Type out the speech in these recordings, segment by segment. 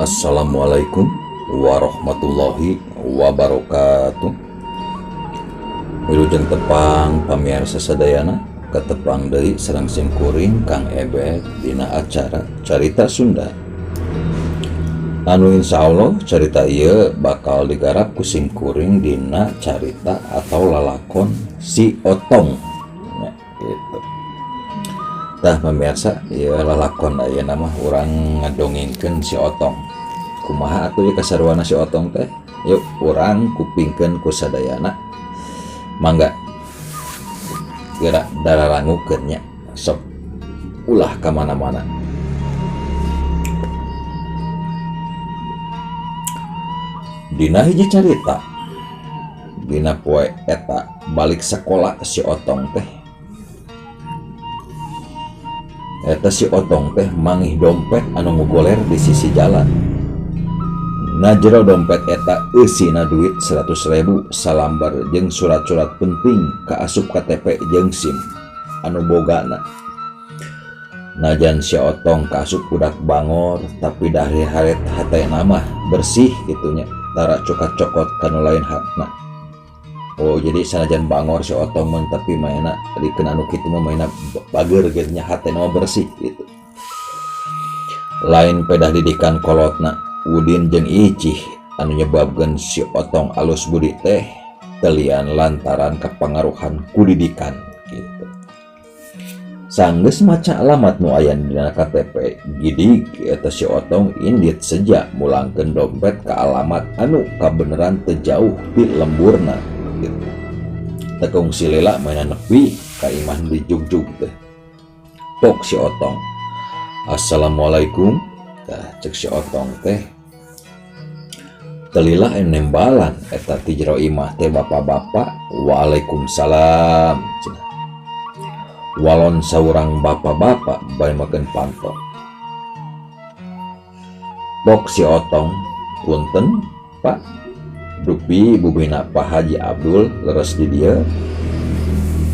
Assalamualaikum warahmatullahi wabarakatuh. Wilujeng tepang pamirsa sadayana, katepang deui sareng simkuring Kang Ebet dina acara Carita Sunda. Anu insya Allah carita ieu bakal digarap ku simkuring dina carita atau lalakon Si Otong. Ya, gitu. Tah pemirsa, ieu lalakon ayeuna mah urang ngadongengkeun Si Otong. Kumaha atuh ieu kasaruana Si Otong teh? Yuk urang kupingkeun ku sadayana. Mangga geura dararangukeun nya. Sok ulah ka mana-mana. Dina hiji carita dina poe eta balik sekolah si Otong teh. Eta si Otong teh mangih dompet anu ngugoler di sisi jalan. Na jero dompet eta eusina duit 100.000 salambar jeung surat-surat penting kaasup KTP jeung SIM anu bogana. Najan si Otong kaasup budak bangor tapi dari haret hatena mah bersih gitunya, tara cokat-cokot kanu lain hakna. Oh jadi sanajan bangor si Otong mun tapi maena rikeun anu kitu mah maena bager gitu nya, hatena mah bersih gitu. Lain pedah didikan kolotna Udin jeung Icih anu nyebabkeun si Otong alus budi teh telian lantaran kepengaruhan ku didikan gitu. Sanggeus maca alamat nu aya dina KTP gidig eta si Otong indit seja mulangkeun dompet ka alamat anu kabeneran teu jauh ti lemburna gitu. Tekung si Lela maena nepi ka imah di jugjug teh. Pok si Otong, Assalamualaikum. Tah cek si Otong teh telilah nembalan eta ti jero imah teh bapak-bapak. Waalaikumsalam cenah. Walon saurang bapak-bapak bari makeun panto. Pok si Otong, punten Pak, dupi bumina Pak Haji Abdul leres di dieu?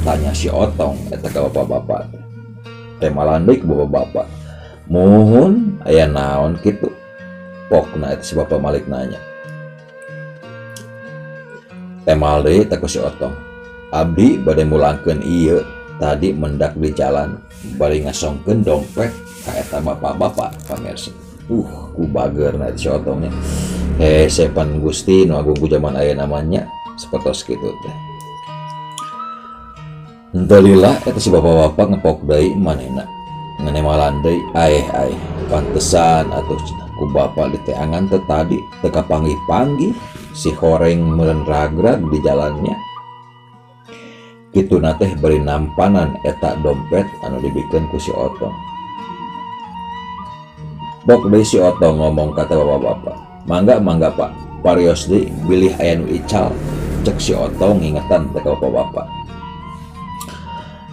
Tanya si Otong eta ka bapak-bapak teh. Teh malandeuk bapak-bapak. Muhun aya naon kitu? Pokna eta si bapak Malik nanya. Temal deui teh ku si Otong. Abdi bade mulangkeun ieu tadi mendak di jalan bari ngasongkeun dompet ka eta bapak-bapak pamirsa. Ku bageurna eta si Otongnya. Sepan Gusti nu agung ku jaman ayeuna mah nya sapertos kitu teh. Henteu lila eta si bapak-bapak ngepok deui manehna. Nganemalan deui aeh aeh pantesan atuh cenah ku bapak diteangan teh tadi teu kapanggih-panggih si horeng meureun ragrag di jalannya. Kituna teh bari nampanan eta dompet anu dibikeun ku si Otong. Bok deui si Otong ngomong ka bapak-bapak. Mangga mangga Pak, parios deui bilih aya nu ical. Cek si Otong ngingetan teh ka bapak-bapak.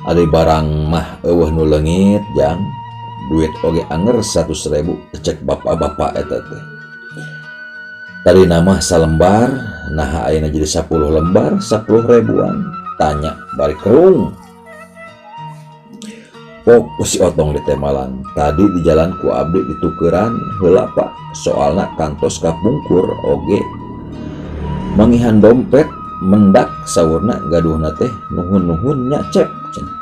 Ari barang mah eueuh nu leungit jang, duit oge anger 100.000 cek bapak-bapak eta teh. Tadi nama salembar, naha ayeuna jadi 10 lembar, 10 ribuan. Tanya bari kerung. Pok si Otong ditemalan. Tadi di jalan ku abdi ditukeran heula Pak, soalna kantos kapungkur oge. Mangihan dompet mendak saurna gaduhna teh nuhun-nuhun nya cep cenah.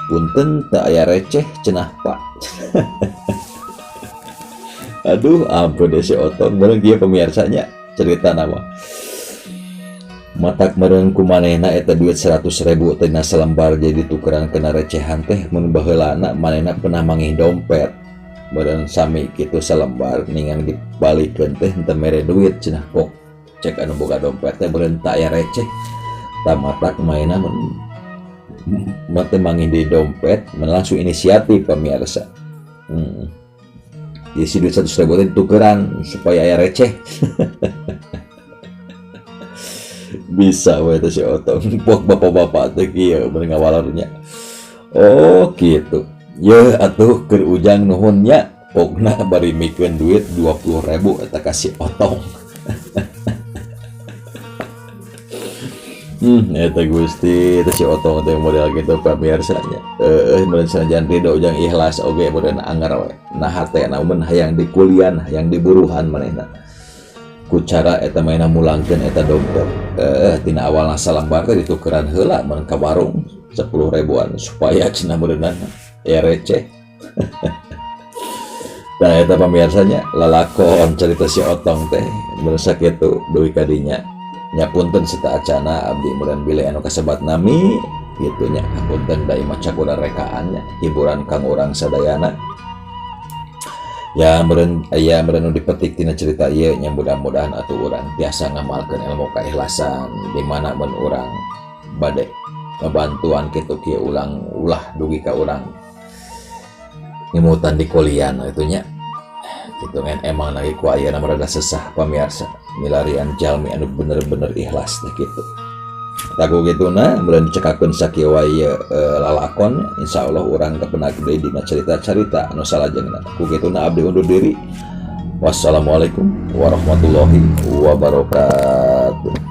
Punten teu aya receh cenah Pak. Aduh ampun deh si Otong bareng dia pemirsanya cerita nama. Matak meureun ku manehna eta duit 100.000 teh na salembar jadi tukeran kena recehan teh mun baheulana manehna pernah mangih dompet. Meureun sami kitu salembar ningang dibalikeun teh henteu mere duit cenah pok. Cek anu boga dompet teh meureun teu aya receh. Tamatak manehna mun mate mangih di dompet mun langsung inisiatif pemirsa. Jadi si duit 100.000 teh ditukeran supaya aya receh. Bisa we teh si Otong. Pok bapak-bapak teh kieu bener ngawalornya. Oh kitu. Yeuh atuh keur ujang nuhun nya. Pokna bari mikeun duit 20.000 eta ka si Otong. Eta Gusti, itu si Otong teh model gitu, pamirsa nya. Meureun sanajan ridho jeung ikhlas oge meureun anger we. Nah, hatena mun hayang dikulian, hayang diburuhan manehna. Ku cara eta manehna mulangkeun eta dompet. Tina awalna salambar teh ditukeran heula mun ka warung 10 ribuan supaya cenah meureunna ya receh. Nah, eta pamirsanya lalakon cerita si Otong teh mun sakitu dugi ka dinya. Nya, punten sateuacana abdi meureun bilih anu kasebat nami gitu nya, hapunten, da ieu mah cakuran rekaan nya, hiburan kang urang sadayana. Ya, meureun aya meureun nu dipetik tina cerita ieu nya, mudah-mudahan atuh urang tiasa ngamalkeun ilmu keikhlasan di mana mun urang bade ngabantuan kitu kieu ulang ulah dugi ka urang ngemutan dikulian itu nya gitu kan. Emang lagi ku ayeuna mah rada sesah, pamirsa, milarian jalmi anu bener-bener ikhlas teh kitu. Tah, ku kituna meureun dicekapkeun sakieu wae lalakon. Insyaallah urang kapendak deui dina cerita-cerita anu salajengna. Ku kituna abdi undur diri. Wassalamualaikum warahmatullahi wabarakatuh.